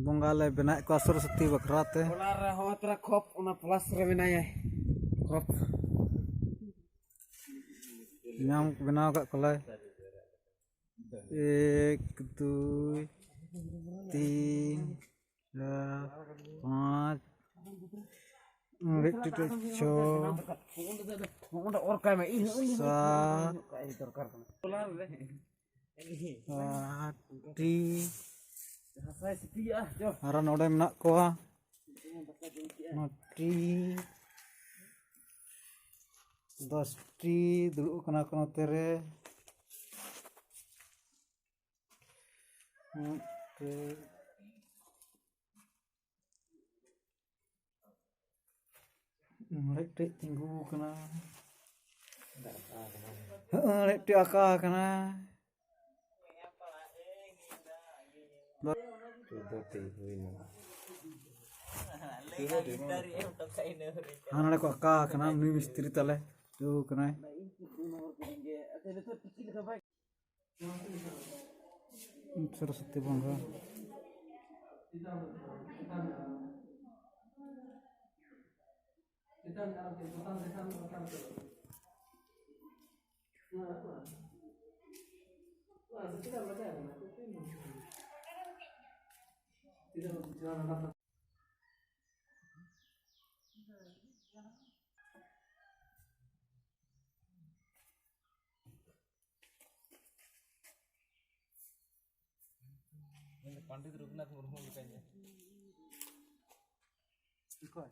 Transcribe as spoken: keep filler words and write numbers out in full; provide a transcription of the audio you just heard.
ᱵᱚᱸᱜᱟ ᱞᱮ ᱵᱮᱱᱟᱣᱮᱫ ᱠᱚᱣᱟ ᱥᱚᱨᱚᱥᱚᱛᱤ ᱵᱟᱠᱷᱨᱟ ᱛᱮ᱾ ᱚᱱᱟ ᱨᱮ ᱦᱚᱸ ᱛᱚᱨᱟ ᱠᱷᱚᱯ, ᱚᱱᱟ ᱯᱞᱟᱥ ᱨᱮ ᱢᱮᱱᱟᱭᱟ ᱠᱷᱚᱯ᱾ ᱧᱟᱢ ᱵᱮᱱᱟᱣ ᱠᱟᱜ ᱠᱚᱣᱟᱞᱮ᱾ ᱮᱠ, ᱫᱩᱭ, ᱛᱤᱱ, ᱪᱟᱨ, ᱯᱟᱸᱪ, ᱢᱤᱫᱴᱤᱡ, ᱪᱷᱚ, ᱥᱟᱛ, ᱟᱴᱴᱤ᱾ ᱟᱨᱚ ᱱᱚᱰᱮ ᱢᱮᱱᱟᱜ ᱠᱚᱣᱟ ᱱᱚᱴᱤ, ᱫᱚᱥᱴᱤ ᱫᱩᱲᱩᱵ ᱠᱟᱱᱟ ᱠᱚ ᱱᱚᱛᱮ ᱨᱮ᱾ ᱢᱤᱫᱴᱮᱡ ᱢᱤᱫᱴᱮᱡ ᱛᱤᱸᱜᱩ ᱠᱟᱱᱟ, ᱢᱤᱫᱴᱮᱡ ᱟᱠᱟ ᱠᱟᱱᱟ᱾ ᱪᱳᱫᱽᱫᱳ ᱴᱤ ᱦᱩᱭᱱᱟ᱾ ᱦᱟᱱᱟ ᱱᱚᱰᱮ ᱠᱚ ᱟᱠᱟ ᱠᱟᱱᱟ, ᱱᱩᱭ ᱢᱤᱥᱛᱨᱤ ᱛᱟᱞᱮ ᱛᱤᱸᱜᱩ ᱠᱟᱱᱟᱭ᱾ ᱥᱚᱨᱚᱥᱚᱛᱤ ᱵᱚᱸᱜᱟ᱾ ᱯᱚᱱᱰᱤᱛ ᱨᱚᱜᱷᱩᱱᱟᱛᱷ ᱢᱩᱨᱢᱩ ᱞᱮᱠᱟᱧ ᱧᱮᱞ᱾ ᱚᱠᱚᱭ?